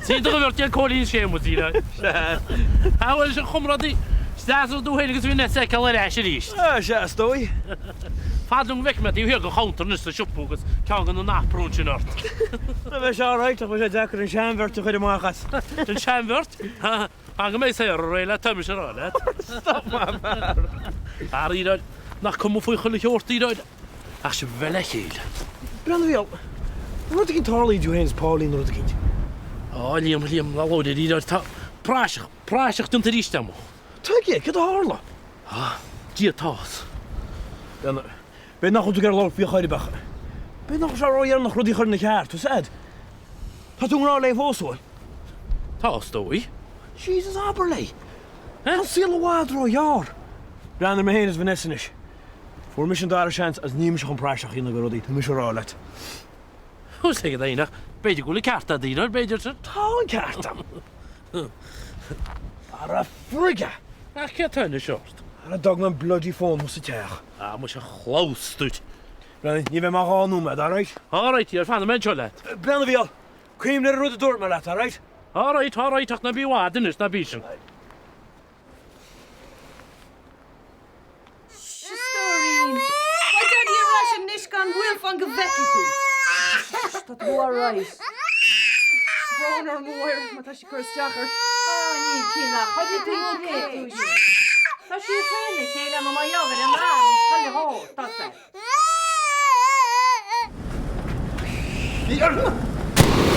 Is iontach an bheirt iad Cóilín is Séamus, a Dhiaráid. Sea. Ah bhuel, sin chomrádaí, is deas an rud thú féin agus Vanessa a fheiceáil ar ais arís. Ah, sea, is dóigh. Fada liom go bhfeicfidh mé taobh thiar den chuntar anois sa siopa agus ceann de na naprúin sin ort. Bheadh sé alright ach bheadh sé deacair an seanbheirt a chur amach as. An seanbheirt? Fan go mbeidh Sarah réidh leat, tá mise a rá leat. Stop a fhear! A Dhiaráid, nach cuma faoi chuile shórt, a Dhiaráid, ach sibh a bheith le chéile. Breathnaigh, a Mhícheáil, rud eicínt tarlaithe idir thú féin is Pauline nó rud eicínt. Á, Liam, Liam, ná labhair, a Dhiaráid, tá praiseach, praiseach déanta arís agam. Tuige, céard a tharla? Á, Dia atá fhios. Breathnaigh, b'fhéidir nach bhfuil tú ag iarraidh labhairt faoi chor ar bith ach b'fhéidir nach bhfuil sé ródheireanach rudaí a chur ina cheart, tá 'fhios a'd. Tá tú i ngrá léi fós, an bhfuil? Tá, is dóigh. Jesus, abair léi! Tá an saol i bhfad róghearr. Breathnaigh ar mé féin is Vanessa anois. Fuair mise an dara seans agus níl mise chun praiseach a dhéanamh de rudaí, tá mise a rá leat. Tá 'fhios ag daoine ach b'fhéidir go bhfuil an ceart a'd, a Dhiaráid, b'fhéidir sin. Tá an ceart a'm. Ara frig! Ach céard tá anois ort? Ara d'fhág mé an bloody phone thuas sa teach. Ah, muise a chlaos duit. Breathnaigh, ní bheidh mé ach 2 nóiméad, alright? Alright, dear, fanfaidh mé anseo leat. Breathnaigh, a Mhícheáil, cuimhnigh ar an rud a dúirt mé leat, alright? Alright, alright, ach ná bí i bhfad anois, ná bí sin. Sea, a stóirín. Beidh Daddy ar ais anois gan mhoill, fan go bhfeicfidh tú. Tá tú alright. Brón orm, a Mháire, má tá sé ag cur isteach ort. Á, ní cinneadh, chuirfidh tú ó Tá sí féin a chéile nó mar gheall ar an arm, chuile shórt, tá sé.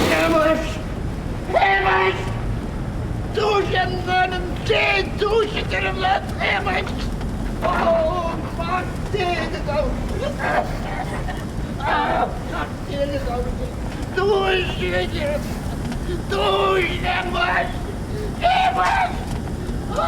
Shéamais! Shéamais! Dúisigh in ainm Dé, dúisigh a deirim leat, Shéamais! Ó, mac Dé domh! Á, mac Dé domh! Dúisigh a deirim! Dúisigh, Shéamais! Shéamais! Ó!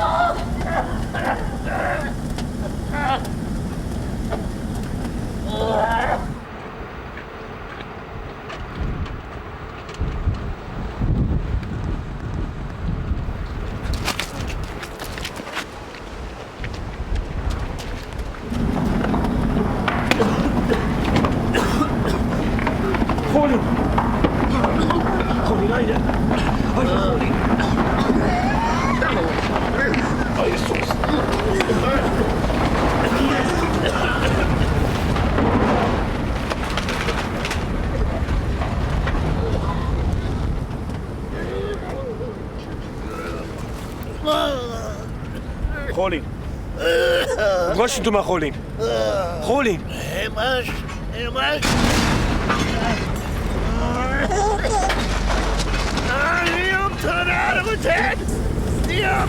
Chóilín! Chóilín, éirigh! Éirigh, a Chóilín! Éirigh suas! Chóilín. An gcloiseann tú mé, a Chóilín? Chóilín! Shéamais! Shéamais! Liam, tá an fhear agat féin! Liam!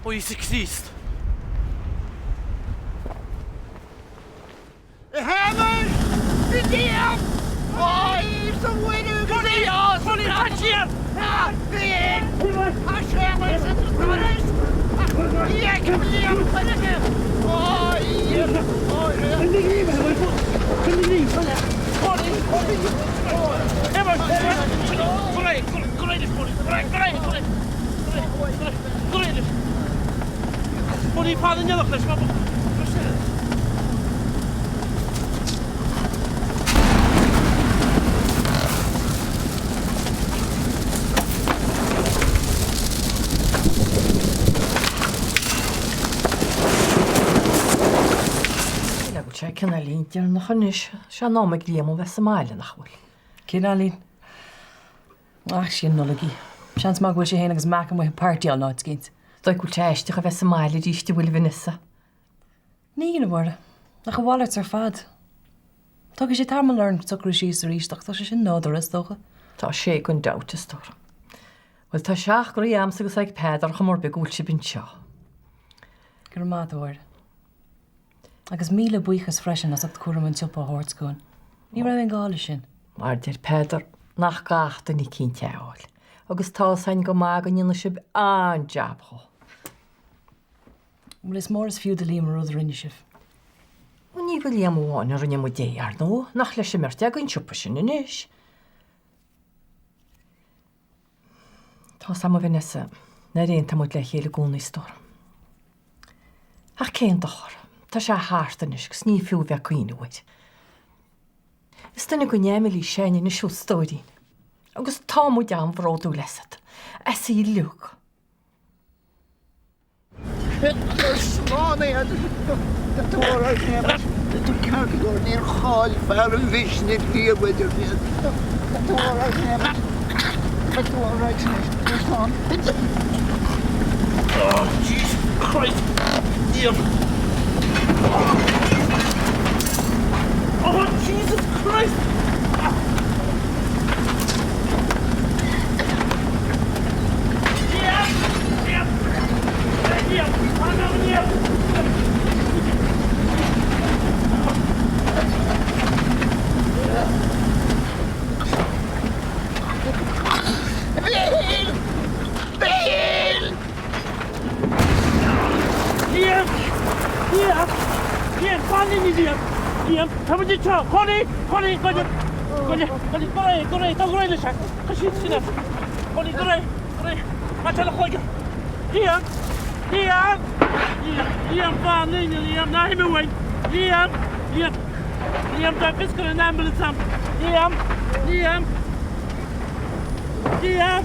Ó Íosa Críost! A Shéamais! A Liam! Ó Íosa Mhuire agus Íosa! Tá Séamas sa doras! Ní fheicim Liam chor ar bith! Ó Íosa Mhuire! Bhfuil sé cineáilín deireanach anois? Sé an am ag Liam a bheith sa mbaile, nach bhfuil? Cineáilín. Ach sí an Nollaig í. Seans maith go bhfuil sé féin agus Mac amuigh ag páirtíáil nó áit eicínt. Is dóigh go bhfuil sé aisteach a bheith sa mbaile arís, an bhfuil, a Vanessa? Níl, a Mháire. Ach a mhalairt ar fad. Tógfaidh sé tamall orainn socrú síos arís ach tá sé sin nádúrtha, is dócha. Tá sé gan dabht, a stór. Bhuel, tá seacht gcroí a'msa agus ag Peadar ar chuma ar bith go bhfuil sibh anseo. Go. Go raibh maith agat, a Mháire. Agus míle buíochas freisin as ucht cúram an tsiopa a thabhairt chugainn. Ní raibh aon ghá leis sin. Mar a deir Peadar, nach gach duine cinnte é a fháil. Agus tá's a'inn go maith go ndéanfaidh sibh an-jab dhó. Bhuel, is mór is fiú do Liam an rud a rinne sibh. Ó ní do Liam amháin a rinne muid é, ar ndóigh, nach leis an mbeirt againn an siopa sin anois. Tá's a'm a Vanessa, nár aontaigh muid le chéile i gcónaí, a stór. Ach cén dochar, tá sé thart anois agus ní fiú a bheith ag cuimhneamh air. Is duine den fhamily s'againne anois thú a stóirín. Agus tá muid an-bhródúil asat, as í uilig. Slán é Tá tú alright Shéamais, tá tú ceart go leor, níor chaill fear a mhisnigh riamh idir iad. Tá tú alright Shéamais, tá tú alright anois, tá slán. Oh Jesus Christ! Liam! Oh Jesus Christ! Liam! Liam! Liam! Liam, fan linn, Liam, ná himigh uainn! Liam! Liam! Liam, tá fios go an ambulance am! Liam! Liam! Liam!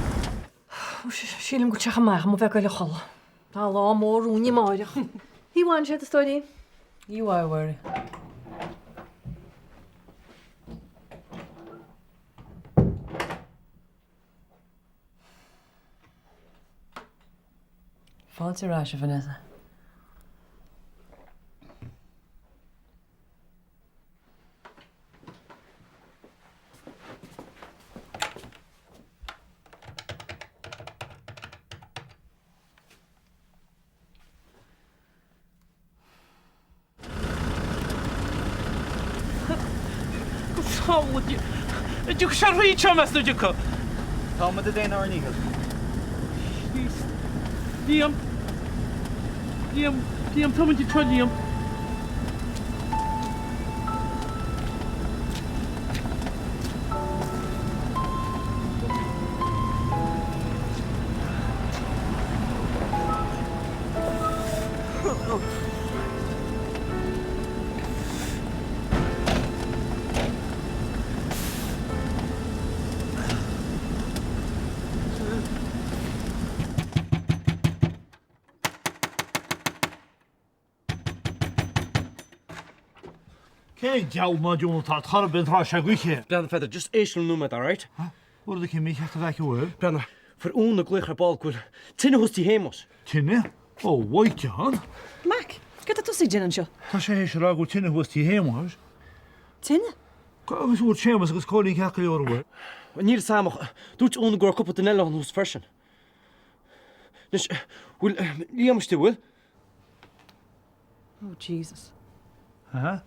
Sílim go bhfuil sé chomh maith agam a bheith ag goil a chodladh. Tá lá mór romhainn amáireach. Oíche mhaith ansin, a stóirín. Oíche mhaith, a Mháire. Fáilte ar ais, a Vanessa. Go sábhála Dia. An dtiocfaidh sé thríd seo, meas tú an dtiocfaidh? Tá muid ag déanamh ár ndícheall. Chríost. Liam. Liam. Liam, tá muid anseo, Liam. Cén diabhal nádúr atá ort chor ar bith an tráth seo d'oíche? Breathnaigh Pheadar, just éist liom nóiméad, alright? Rud éicint mícheart a bheith aici uaibh. Breathnaigh, fuair Úna glaoch ar ball go bhfuil tine thuas tí Shéamais. Tine? Ó, mhaighdean! Mac, céard tá tusa ag déanamh anseo? Tá sé théis a rá go bhfuil tine thuas tí Shéamais. Tine? Agus bhfuil Séamas agus Cóilín ceart go leor uaidh? Níl 'fhios a'm ach dúirt Úna go raibh cúpla duine eile ann thuas freisin. Anois, bhfuil Liam istigh, bhfuil? Oh Jesus. Aha.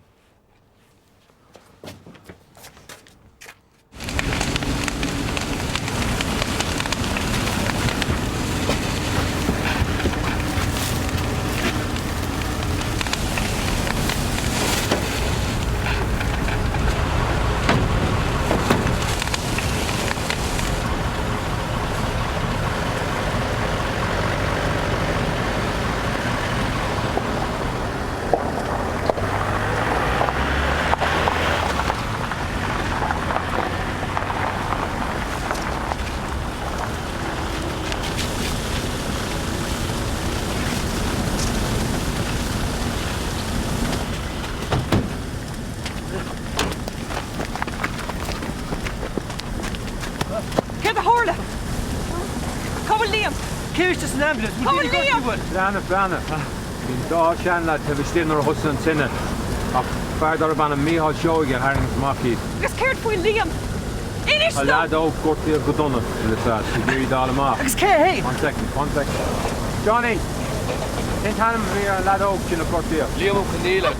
Céard a tharla? Cá bhfuil Liam? Cé istigh san ambulance? Cá bhfuil Liam? Breathnaigh, breathnaigh. Bhí an dá sheanleaid taobh istigh nuair a thosaigh an tine, ach fear darb ainm Mícheál Seoighe a tharraing amach iad. Agus céard faoi Liam? Inis Tá dom! leaid óg gortaithe go dona, bhfuil fhios a'd, ag iarraidh dul amach. Agus cé hé? One second, one second. Johnny! Cén t-ainm a bhí ar an leaid óg sin a gortaíodh? Liam Ó Conghaile.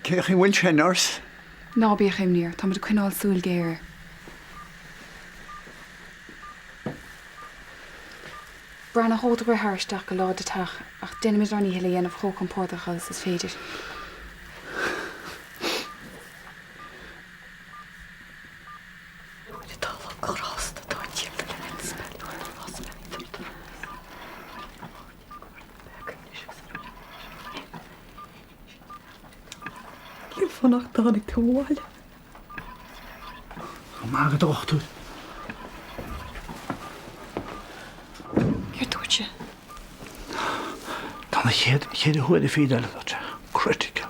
Cén chaoi a bhfuil sé, Nurse? Ná bíodh imní air, táimid ag coinneáil súil ghéar air. Breathnóidh do dheartháir isteach go lá de teach ach déanfaimid ár ndícheall é a dhéanamh chomh compordach agus is féidir. Cén fáth nach dtáinig tú abhaile? Go raibh maith agat, a dhochtúir. Céard dúirt sé? Tá na chéad cheithre huaire fichead eile, dúirt sé. Critical.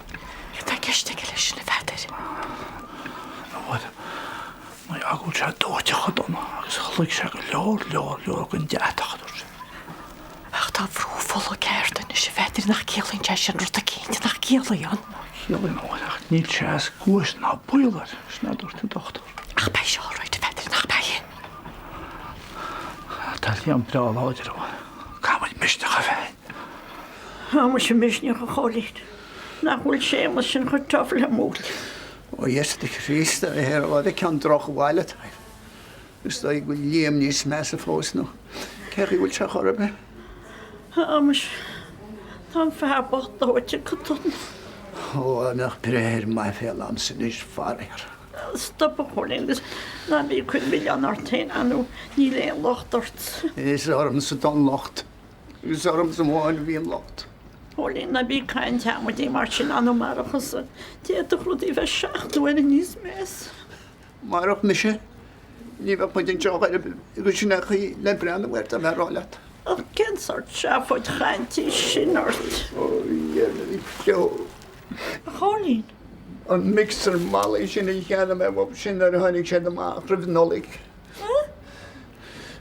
Céard tá i gceist aige leis sin, a Pheadair? A Mháire, mar gheall go bhfuil sé dóite chomh dona agus shloig sé go leor, leor, leor den deatach, a dúirt sé. Ach tá a bhrú fola ceart anois, a Pheadair, nach gciallaíonn sé sin rud eicínt, nach gciallaíonn? Ciallaíonn, a Mháire, ach níl sé as guais ná baol air, sin a dúirt an dochtúir. Ach beidh sé alright, a Pheadair, nach mbeidh? Tá Liam breá láidir, a Mháire. Caithfimid misneach a bheith. Tá muise misneach, a Chóilín. Nach bhfuil Séamus sin chomh tough le múill. Ó Íosa Críost, a Mháire, cén drochbhail atá air. Is dóigh go bhfuil Liam níos measa fós, nó cé chaoi bhfuil sé chor ar bith? Tá muise, tá an fear bocht dóite go dona. Ó, dá mbeadh breith ar m'aiféala a'msa anois, faraor. Stop, a Chóilín, agus ná bí ag cur milleán ort féin, ar ndóigh níl aon locht ort. Is ormsa atá an locht. Is ormsa amháin a bhí an locht. Chóilín, ná bí ag caint amaidí mar sin, ar ndóigh marach thusa, d'fhéadfadh rudaí a bheith seacht n-uaire níos measa. Marach mise, ní bheadh muid anseo ar bith agus sin é an chaoi le breathnú air, tá mé a rá leat. Ach cén sórt seafóid chainte í sin ort? Ó, a Dhia beo. A Chóilín. An mixer malaí sin a cheannaigh mé uaibh sin nuair a tháinig siad amach roimh Nollaig.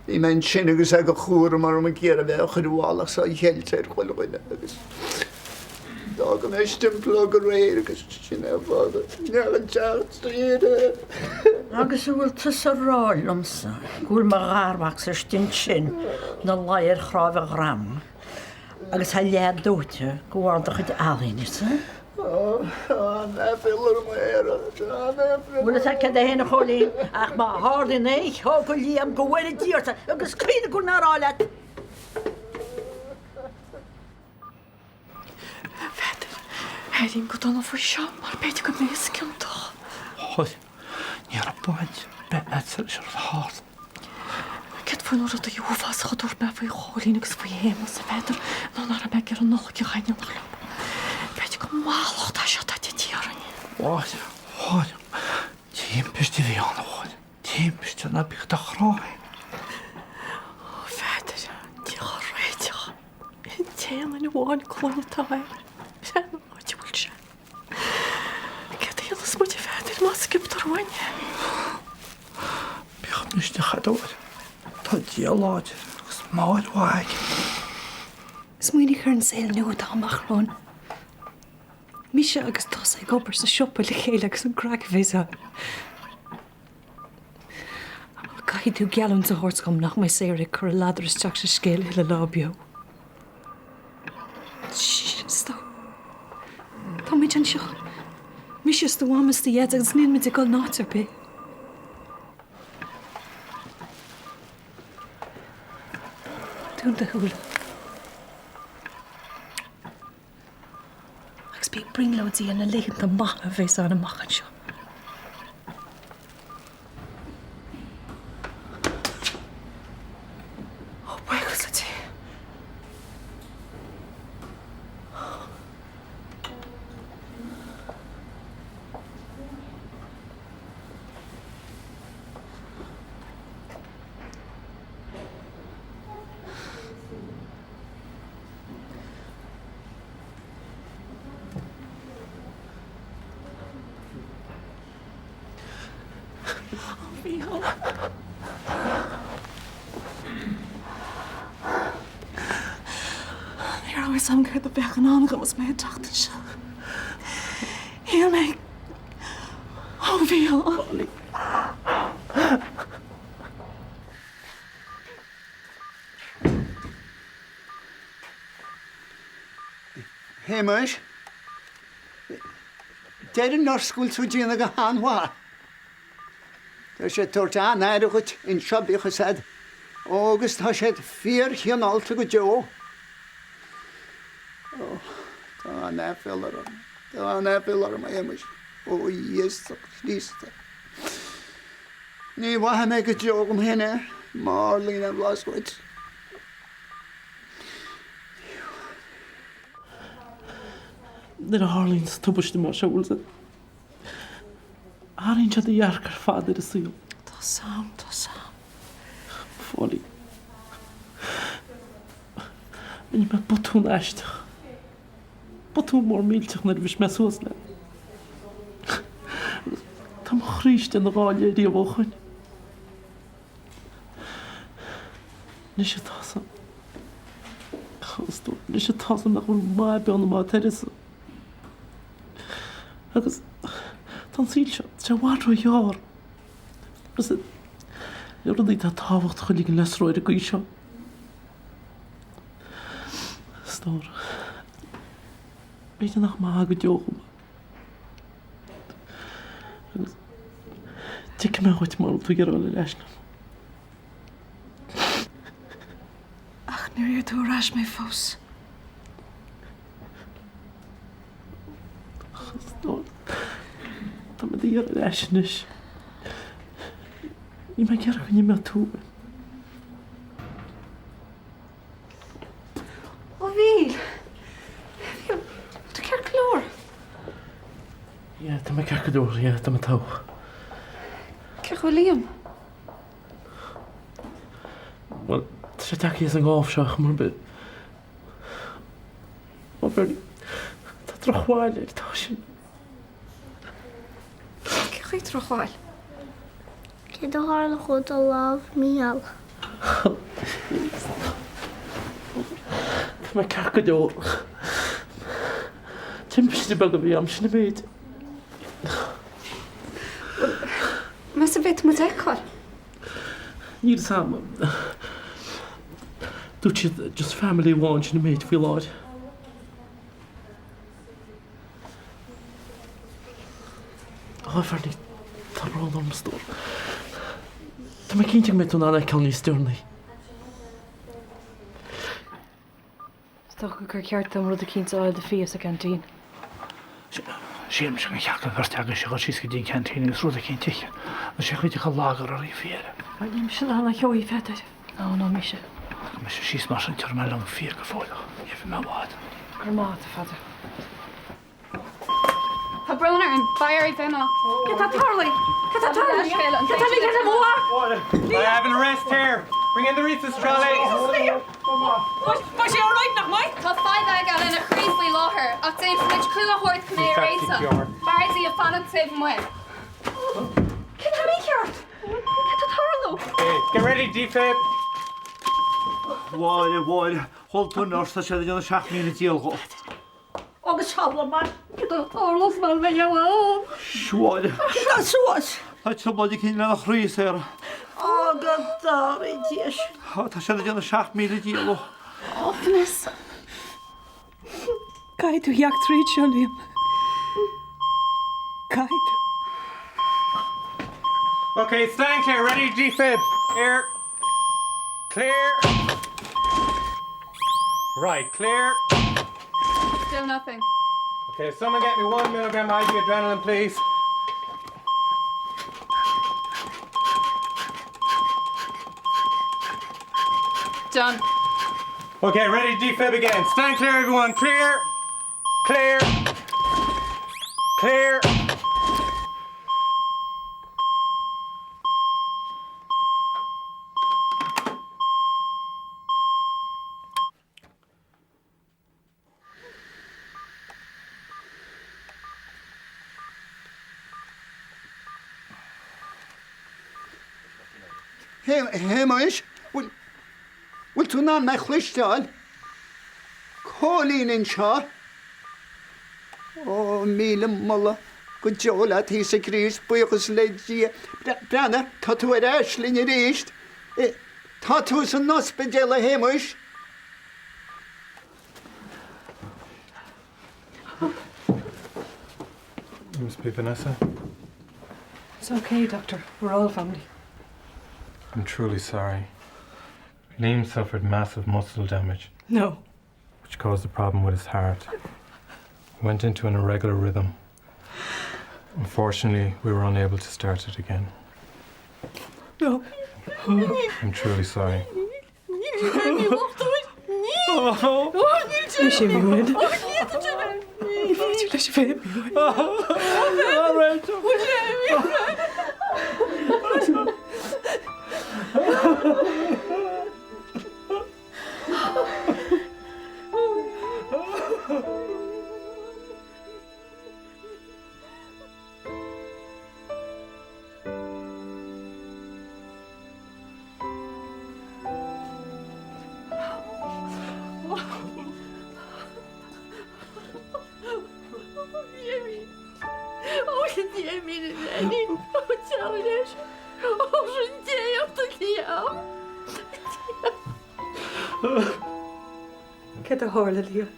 Bhí mé ansin agus é de chúram orm ag iarraidh bheith á chur i bhfolach 's á cheilt ar chuile dhuine agus d'fhága mé stimplóg aréir agus sin é an fáth go ndeachaigh an teach tríd é. Agus an bhfuil tusa a rá liomsa go bhfuil mo gharmhacsa istigh ansin 'na luí ar chnáimh a dhroma agus é leath dóite de bharr do chuid ealaíne, sea? Tá an-aiféala orm, a Mháire, tá an-aiféala. Bhfuil fhios agat céard é féin, a Chóilín, ach má tharlaíonn aon cheo go Liam, go bhfóire Dia ort, agus cuimhnigh go bhfuil mé a rá leat. A Pheadair, airím go dona faoi seo mar b'fhéidir go mbeas ciontach. Mháire, ní raibh baint ar bith agatsa leis an rud a tharla. Céard faoi na rudaí uafásacha a dúirt mé faoi Chóilín agus faoi Shéamus, a Pheadair, nó nach raibh mé ag iarraidh Nollaig a chaitheamh in éineacht leo? B'fhéidir gur mallacht é seo atá tite orainn. Mháire, Mháire, timpiste a bhí ann, a Mháire, timpiste, ná bí do chrá féin. A Pheadair, Dia dhár réiteach, an t-aon duine amháin clainne atá air, breathnaigh an áit a bhfuil sé. Céard a dhéanfas muid a Pheadair má sciobtar uainn é? Bíodh misneach agat, a Mháire. Tá Dia láidir agus Máire mhaith aige. Smaoinigh ar an saol nua atá amach romhainn. Mise agus tusa ag obair sa siopa le chéile agus an craic a bheas ann. Caithfidh tú geallúint a thabhairt dhom nach mbeidh Sarah ag cur a ladar isteach sa scéal a thuilleadh lá beo. Stop. Táimid anseo. Mise is do mham is do dhaid agus níl muid ag dul in áit ar bith. Dún do shúile. Agus bí ag brionglóidí ar na laethanta maithe a bheas ann amach anseo. Ó, buíochas le Dia. Mhícheál. Ní raibh a fhios agam céard a bheadh i ndán dom is mé ag teacht anseo. Shíl mé Ó Mhícheál. Shéamais, deir an nurse go bhfuil tú ag déanamh go han-mhaith. Tá sé ag tabhairt an-aire dhuit anseo bíodh fhios a'd. Ó, agus tá siad fíorchineálta go deo. Ó, tá an-aiféala orm. Tá an-aiféala orm, a Shéamais. Ó, a Íosa Chríost. Ní mhaithfidh mé go deo dhom féin é, má tharlaíonn aon bhlas dhuit. Nuair a tharlaíonn tubaiste mar seo, bhfuil athraíonn sé do dhearcadh ar fad ar an saol. Tá 's a'm, tá 's a'm. Phóilín. Rinne mé botún aisteach. Botún mór millteach nuair a bhris mé suas léi. Agus tá mo chroí istigh ina dhá leith riamh ó shoin. Anois atá 's a'm. Anois atá 's a'm nach bhfuil maith beo ná maith uirthise. Agus tá an saol seo, tá sé i bhfad ró-ghearr. Agus na rudaí atá tábhachtach a ligean le sró ar an gcaoi seo. Stór. B'fhéidir nach maith go deo dhom. Agus tuigfidh mé dhuit mura bhfuil tú ag iarraidh dul ar ais liom. Ach níor iarr tú ar ais mé fós. Tá mé do d'iarraidh ar ais anois. Níl mé ag iarraidh go n-imeodh tú uaim. Ó Mhíl! Tá tú ceart go leor? Yeah, tá mé ceart go leor, yeah, tá mé togha. Cén chaoi a bhfuil Liam? Bhuel, tá sé tagtha as an ngábh seo, chuma ar bith. Ó Bernie, tá drochbhail air, tá sin. Cén chaoi drochbhail? Céard a tharla do do lámh, Mícheál? Tá mé ceart go leor. Timpiste beag a bhí ann, sin an méid. Bhuel, meas tú an bhféadfaidh muid a fheiceáil? Níl fhios a'm. Dúirt siad just family amháin, sin an méid faoi láthair. Ó, a Bhernie, tá brón orm, a stór. Tá mé cinnte go mbeidh tú in ann é a fheiceáil níos deireanaí. Is dócha gur cheart dom rud eicínt a fháil do Phia sa gceaintín. Sílimse gur cheart don bheirt agaibhse dul síos go dtí an ceaintín agus rud eicínt a ithe. Nó sé chuid acu lag oraibh, a Phia. Níl mise in ann a sheoigh, Pheadair. Ná, ná mise. Rachaidh mise síos mar sin, tabharfaidh mé liom Phia go fóill. Ní bheidh mé i bhfad. Go raibh maith agat, a Pheadair. Tá brón orm. Beidh oraibh imeacht. Cad tá tarlaithe? Cad tá tarlaithe? Cad tá mícheál mo mhac? I have an arrest here. Bring in the resus trolley. Beidh sé alright, nach mbeidh? Tá fadhb aige lena chroí faoi láthair ach déanfaimid clú a thabhairt chun é a réiteach. B'fhearr daoibh fanacht taobh amuigh. Cad tá mícheart? Cad tá tarlú? Get ready, defib. Mháire, Mháire, chuala tú an nurse, tá siad ag déanamh 7,000 diabhal dhó. Agus samhlaigh mar. Cad tá tarlú mar bheidh ann? Mháire. Tá suas. Tá trioblóid aici lena chroí, Sarah. Ó, go dtarraí Dia sinn. Tá siad ag déanamh 7,000 diabhal dhó. Ó, Vanessa. Caithfidh tú theacht tríd seo, Liam. Caithfidh tú. Ok, stand clear, ready defib. Here. Clear. Right, clear. Still nothing. Ok, someone get me one milligram IV adrenaline, please. Done. Ok, ready defib again. Stand clear everyone. Clear. Clear. Clear. Shéamuis, bhfuil, bhfuil tú in ann mé a chloisteáil? Cóilín anseo. Ó, míle moladh go deo leat, a Íosa Críost, buíochas le Dia. Breathnaigh, tá tú ar ais linn arís. Tá tú san ospidéal, a Shéamuis. You must be Vanessa. It's okay, doctor. We're all family. I'm truly sorry. Liam suffered massive muscle damage. No. Which caused a problem with his heart. He went into an irregular rhythm. Unfortunately, we were unable to start it again. No. I'm truly sorry. Cad a tharla, Liam?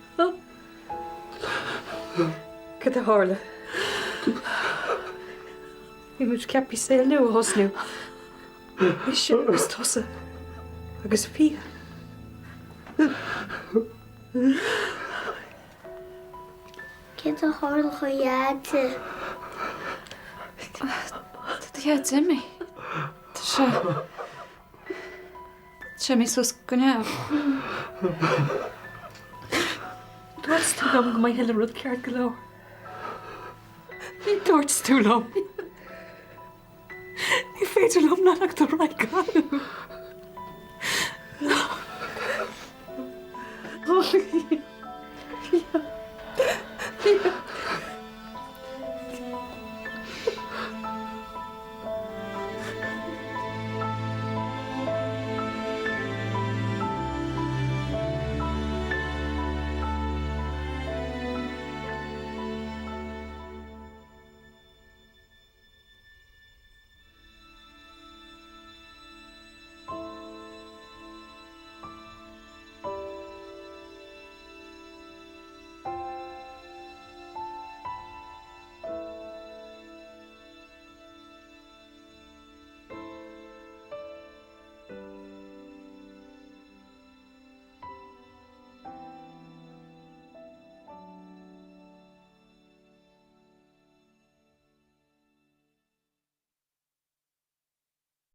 Cad a tharla? Bhí muid ceaptha saol nua a thosnú. Mise agus tusa agus Fia. Céard a tharla do Dhaid? Tá do Dhaid imithe. Tá sé. Tá sé imithe suas go neamh. Dúirt tú liom go mbeidh chuile rud ceart go leor. Ní dúirt tú liom. Ní féidir liom leanacht ar aghaidh gan thú.